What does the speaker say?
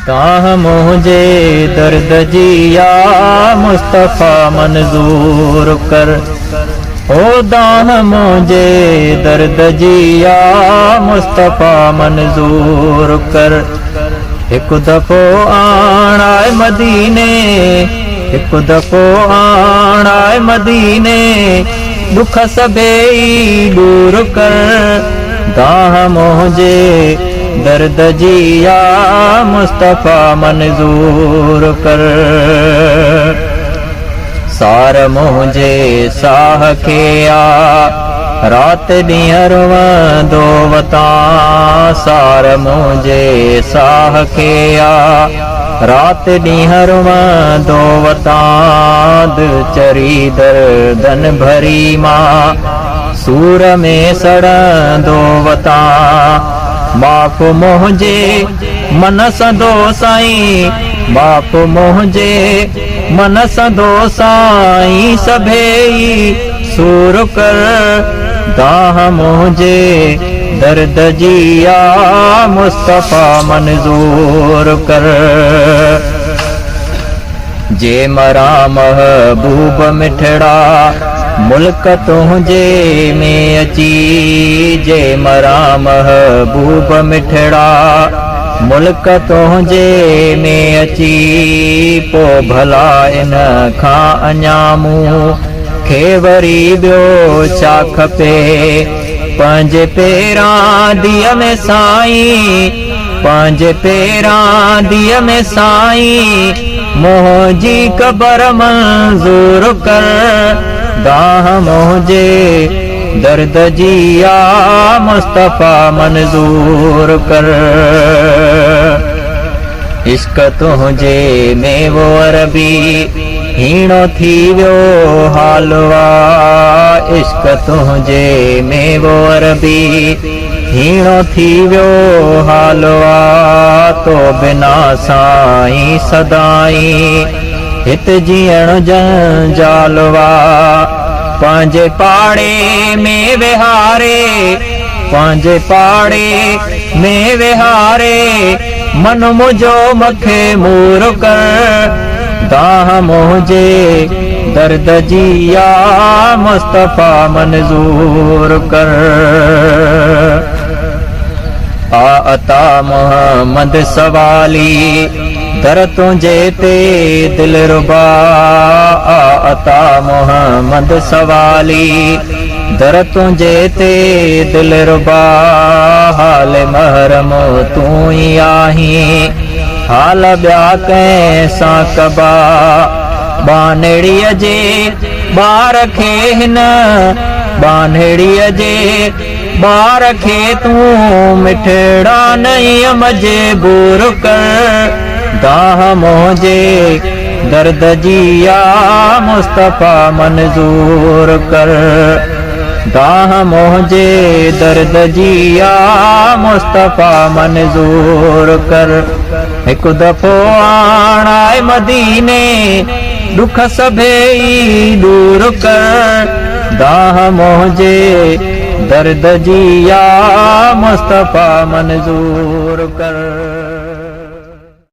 دانهن منهنجي درد جي يا مصطفيٰ منظور ڪر. او دانهن منهنجي درد جي يا مصطفيٰ منظور ڪر. هڪ دفعو آڻ آء مديني، هڪ دفعو آڻ آء مديني، ڏک سڀيئي ڏور ڪر. دانهن منهنجي درد جي يا مصطفيٰ منظور ڪر. سار منهنجي ساهه کي آ، رات ڏينهن روئندو وتان. سار منهنجي ساهه کي آ، رات ڏينهن روئندو وتان. دل چري دردن ڀري مان، سور ۾ سڙندو وتان. معاف منهنجي من سندو سائين، معاف منهنجي من سندو سائين، سڀيئي سور ڪر. دانهن منهنجي درد جي يا مصطفيٰ منظور ڪر. جي مران محبوب مٺڙا، ملڪ تنهنجي ۾ اچي. جي مران محبوب مٺڙا، ملڪ تنهنجي ۾ اچي. پو ڀلا ان کان اڃا مون کي وري ٻيو ڇا کپي. پنهنجي پيران ديء ۾ سائين، پنهنجي پيران ديء ۾ سائين، منهنجي قبر منظور ڪر. دانهن منهنجي درد جي يا مصطفيٰ منظور ڪر. عشق تنهنجي ۾ وو عربي، هيڻو ٿي ويو حال آ. عشق تنهنجي ۾ وو عربي، هيڻو ٿي ويو حال آ. تو بنا سائين سدائين، هت جيئڻ جنجال آ. پنهنجي پاڙي ۾ ويهاري، پنهنجي پاڙي ۾ ويهاري، من منهنجو مکي مور ڪر. دانهن منهنجي درد جي يا مصطفيٰ منظور ڪر. آ عطا محمد سوالي، در تنهنجي تي دلربا. آ عطا محمد سوالي، در تنهنجي تي دلربا. حال محرم تون ئي آهين، حال ٻيا ڪنهن سان ڪبا. ٻانهڙيء جي ٻار کي هن، ٻانهڙيء جي ٻار کي تون مٺڙا نئين مجبور ڪر. دانهن منهنجي درد جي يا مصطفيٰ منظور ڪر. دانهن منهنجي درد جي يا مصطفيٰ منظور ڪر. هڪ دفعو آڻ آء مديني، ڏک سڀيئي ڏور ڪر. دانهن منهنجي درد جي يا مصطفيٰ منظور ڪر.